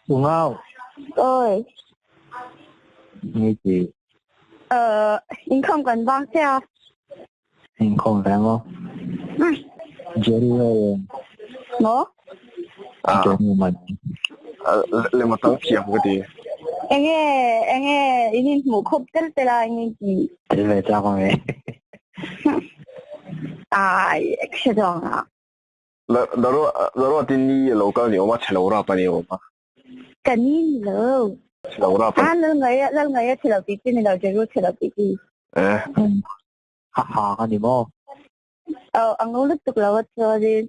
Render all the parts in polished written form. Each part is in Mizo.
Ungau. Oi. Nge ti? Inkhawm kan bang che a. Inkhawm ve maw? Jerry ho em? Maw? Jerry man. Lema tang thiam ka ti. Enge enge in inhmuh khawp tel tel a enge ti? Tel ve chak awm e. Ai, hre zawng a. Daruat in ni lo kal ni awm a, chhe lo rap a ni awm a. Ka ni ni lo. Chhe lo rap a. A lal ngai a, lal ngai a chhe lo tih chi ni lo, Jeru chhe lo tih chi. Eh. A hang a ni maw? Aw, a ngo lutuk lo a chuanin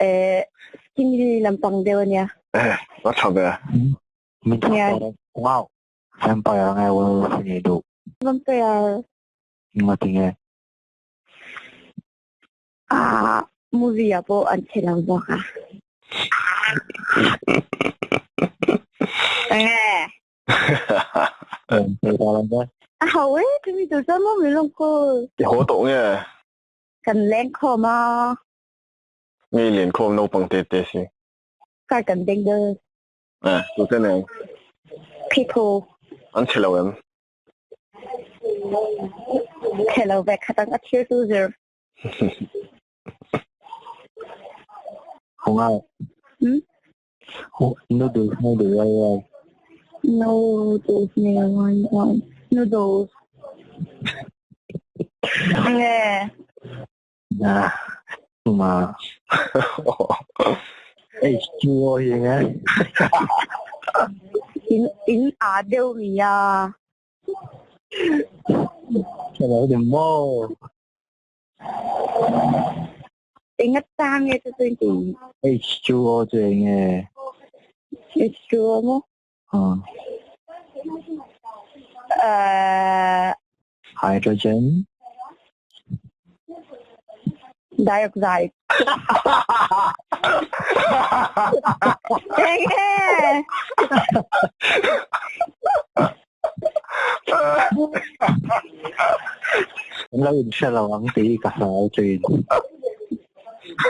eh skinny lampang deuh a nia. Eh, a tha ve. Min tha ve. Wow. Vampire nge werewolf i nih duh? Vampire. Ngati nge? Ah, movie ah pawh an che lo zawk a. Enge? A ho e, chumi tur chuan maw min rawn call. I haw tawh nge? Kan leng khawm a. Nge i len khawm naupang te te si? Car kan beng deuh. Eh, tute nen? People. An chhe lo em? Chhe lo ve khat ang a thir tu zir. Hungai. Hmm? Noodles noodles wai wai. Noodles ne wai wai. Noodles. Nge. Na. Ma. H2O hi nge. In in a deuh mi a. Hello ni maw. Eng atang nge chu chu in ti? H2O chu eng nge? H2O maw? Hydrogen. Dioxide. Eng nge? An lo inhre lo ang tih hi ka hlau thin.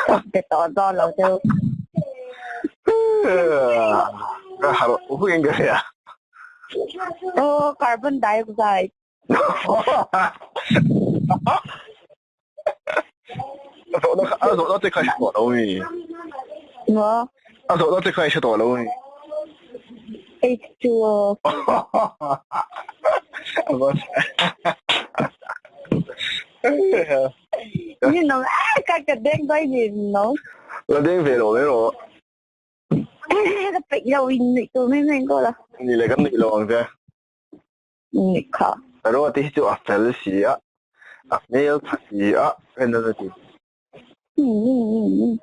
Ka be tawh dawn lo deuh. Ka harh huin ka hria. Oh, carbon dioxide. A zawhna kha a zawhna te kha i hre tawh lo mi? Maw? A zawhna te kha i hre tawh lo mi? H2O. Ni no a ka ka deng dai ni no. La deng ve lo mai rawh. Ka peih lo in nuih tur mai mai ko la. Ni le kan nuih lo ang che. Ni kha. Ruati hi chu a fel si a, a hmel tha si a, en a ti. Hmm.